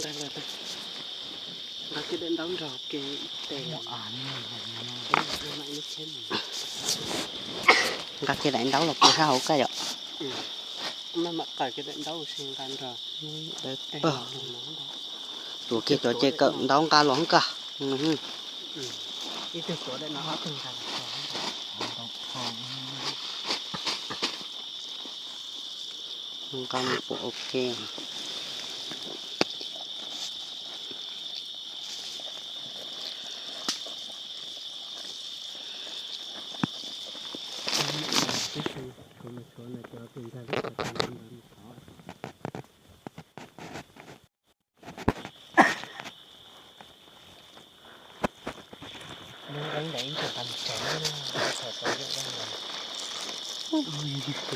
Nqa kiag daim ntaub nrog ke tes. Nqa kiag daim ntaub los puag sab hauv koj yom. Maj mam qaws kiag daim ntaub seb nqa nrog. Dawb paug. Tuav kiag cov ces kawm ntaub nqa los koj. Nqa mus pom ua ke.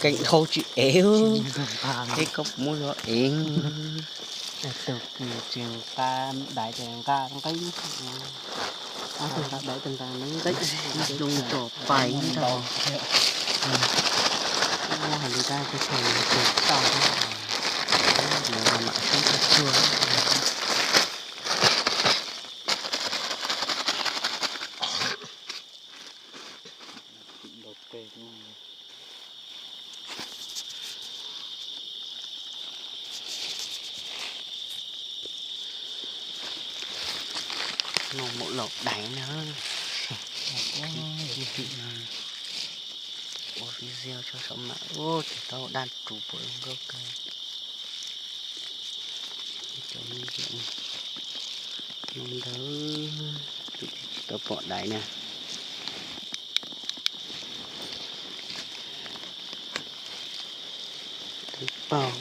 Nkees dhau tsis ev, peb koj muab zog ev. Tus kws tsis nqa daiv ces nqa nqeeb, tus nqa daiv tus nqa nqeeb. Zoo tso pais ntag. Muab hais li tab tus tau, lawv mam sib tsuag tsuag. Noj maum laus daiv na. Ua video tso saum mam ua ces tau daj rhuv puas zoo nkauj kawg. Cov me ntawd tsis tau pom daiv na. Twb paug.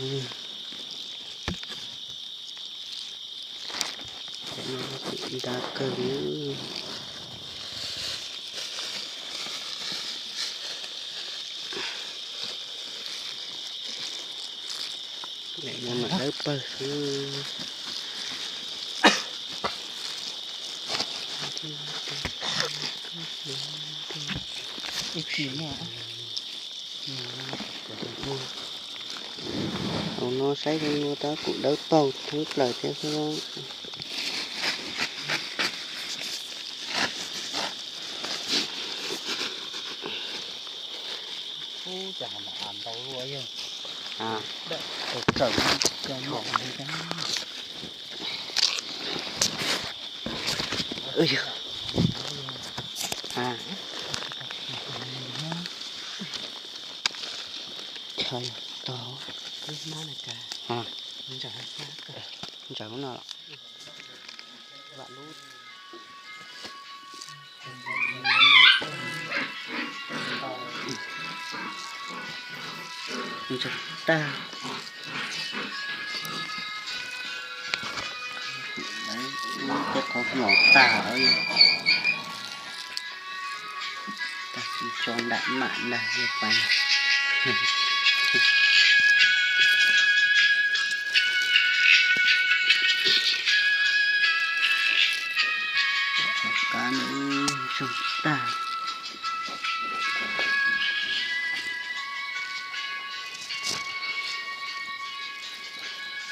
Cov no kuj ntab kawg li. Daim no mas dawb paug xwb. Ib txhis muaj. Hauv no saib zoo no tab kuj dawb paug thoob plaws thiab xwb. Ub, cas ho mam av ntau luaj yog. Tawm tawm no, chaw tau. Ntsaws no. Ntsaws tag. Tej qhov nyom tag. Tag tsis tso nram mam ntag, pais. Qab no zoo tag.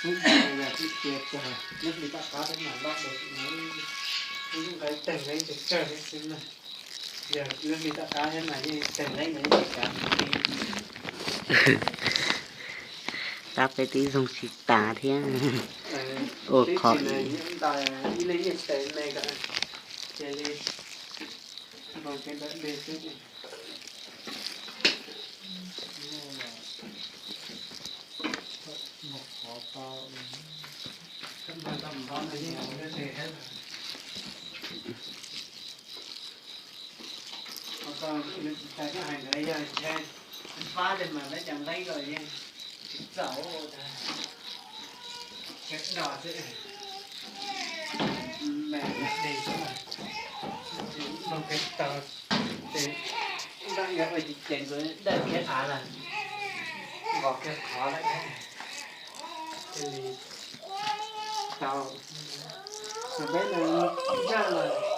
Ub, yog tib cia tag, neb hli taj qab thiab mas loj dua tim no, wb nqa ib teg nqa ib teg tsawg thiab xwb na. Yog neb hli taj qab thiab mas yeej teg nqa ib teg kav. Tab peb twb zoo tsis tas thiab. Ua qhov ib leeg ib teg me kom cia li npau kev ntawm dej xwb. Tais koj hais ntawd yog ntshe fab li mas lawv cov nqeeb los yeej tsis txaus, tseem do xwb. Me dej xwb, npau kev tau, ces npaj nkawd ua ces ces ntxuav dawj kiag av lawm, nqos kiag qhov lawm thiaj li tau. Peb no zaj lawm.